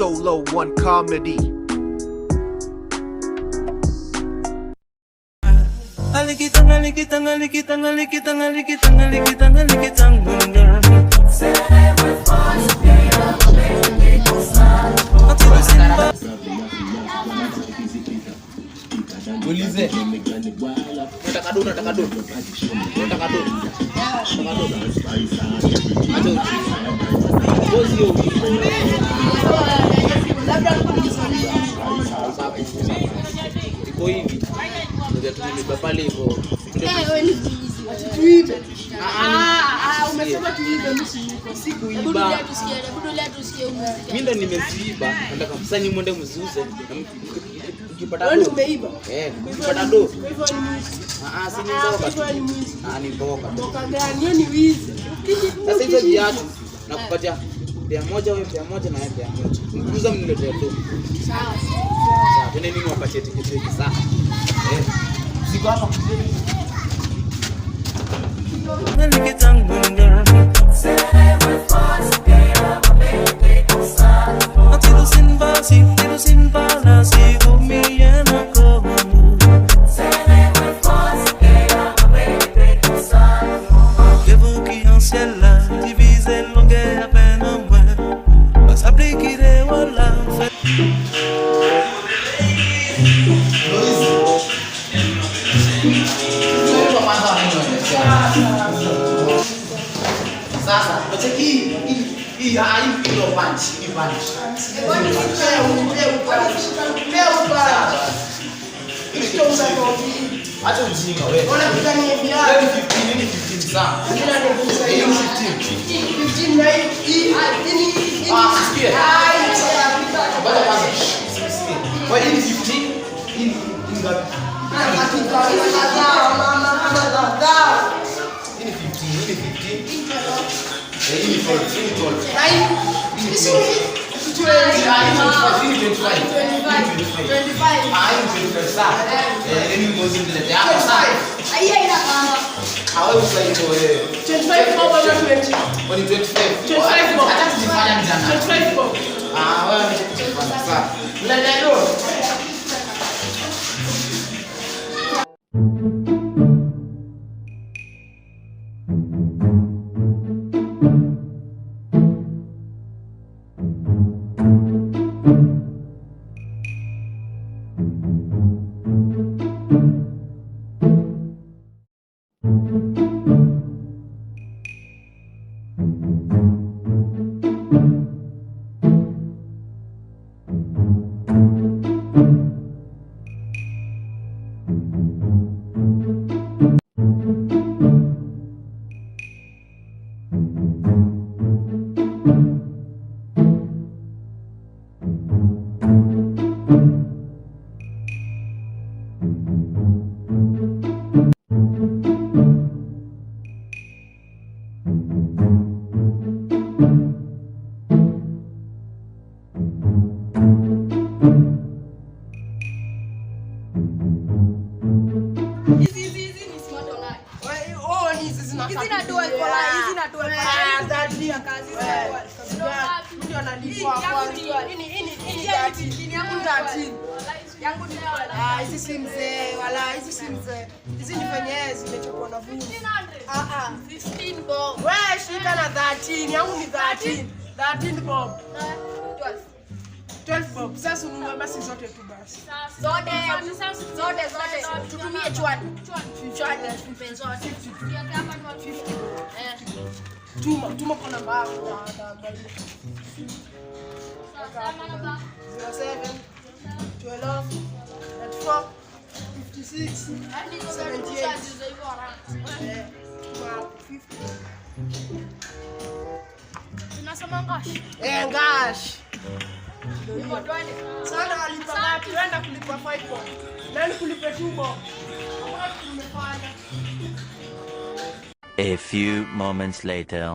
Solo One Comedy. Alikitang, alikitang, alikitang, alikitang, alikitang, alikitang, alikitang mundo. Ulize. Unataka do, unataka do. Unataka do. Unataka do. Acha ujinga. Bozi hiyo iko hivi. Ndio tumebeba pale hivyo. Umesema tuibe, mimi siko. Sikuiba. Mimi ndo nimeziiba. Nataka msanyi mwende mziuze. Na mkipata Wewe do. ndio umeiba. Eh, mkipata do. Kwa hivyo ni mwizi. Ah, ah, si ni Ah, kwa mboka. hivyo ni mwizi. Ah, ni mboka. Mboka gani? Hiyo ni wizi. Sasa hizo viatu nakupatia pea moja, wewe pea moja na wewe pea moja. Mkiuza mniletee do. Sawa. Sawa, twende mimi niwapatie tiketi sawa. Eh. Siko hapa. Alikitang mundo. Atilusin ba si tilusin pala si umiyan ako. Que vous qui en ciel là, divisez longueur à peine en moins. Pas s'appliquer les voilà, fait. Sasa, nacheki hii hii ah hii ndio punch, hii punch. Acha ujinga wewe. Wewe ni 15, hii ni 15 sawa. Hii ni 15. Ah, sikia. Ngoja kwanza. Sikia. Wewe hii ni 15, hii ni ngapi? Hii ni 15, hii ni 15. Eh, hii ni 12, hii ni 12. Ah, hii ni 25, hii ni 25. Hii ni 25. Ah, hii ni 25 sawa. Eh, nini ngozi mlete hapo sawa. Ah, wewe usaidie wewe. Wewe ni 25. 25 bob. Hata kujifanya mjana. Ah, wewe umeshakujifanya sawa. Mlete do. Hizi ni smart online. Hizi na dual kwa hizi na dual kwa. Hizi kazi hizi na dual. Yangu ni dual. Hizi si mzee wala hizi si mzee, hizi ni venyewe zimechapwa na vumbi. 1500. Ah, ah. 15 bob. We shika na 13, yangu ni 13. 13 bob. 12. 12 bob. Sasa ununue basi zote tu basi. Zote zote zote tutumie chwani. Chwani tumpe zote. 50 bob. Eh. Tuma, tuma kwa namba yako na 07 12 34 56 Yaani hizo 78. tushaziuza hivyo haraka. Eh, tuma 50. Tunasema ngashi. Eh, ngash. Hivyo twende. Sana walipa ngapi? Wenda kulipa 5 bob. Nani kulipe 2 bob? Hakuna kitu nimefanya. A few moments later.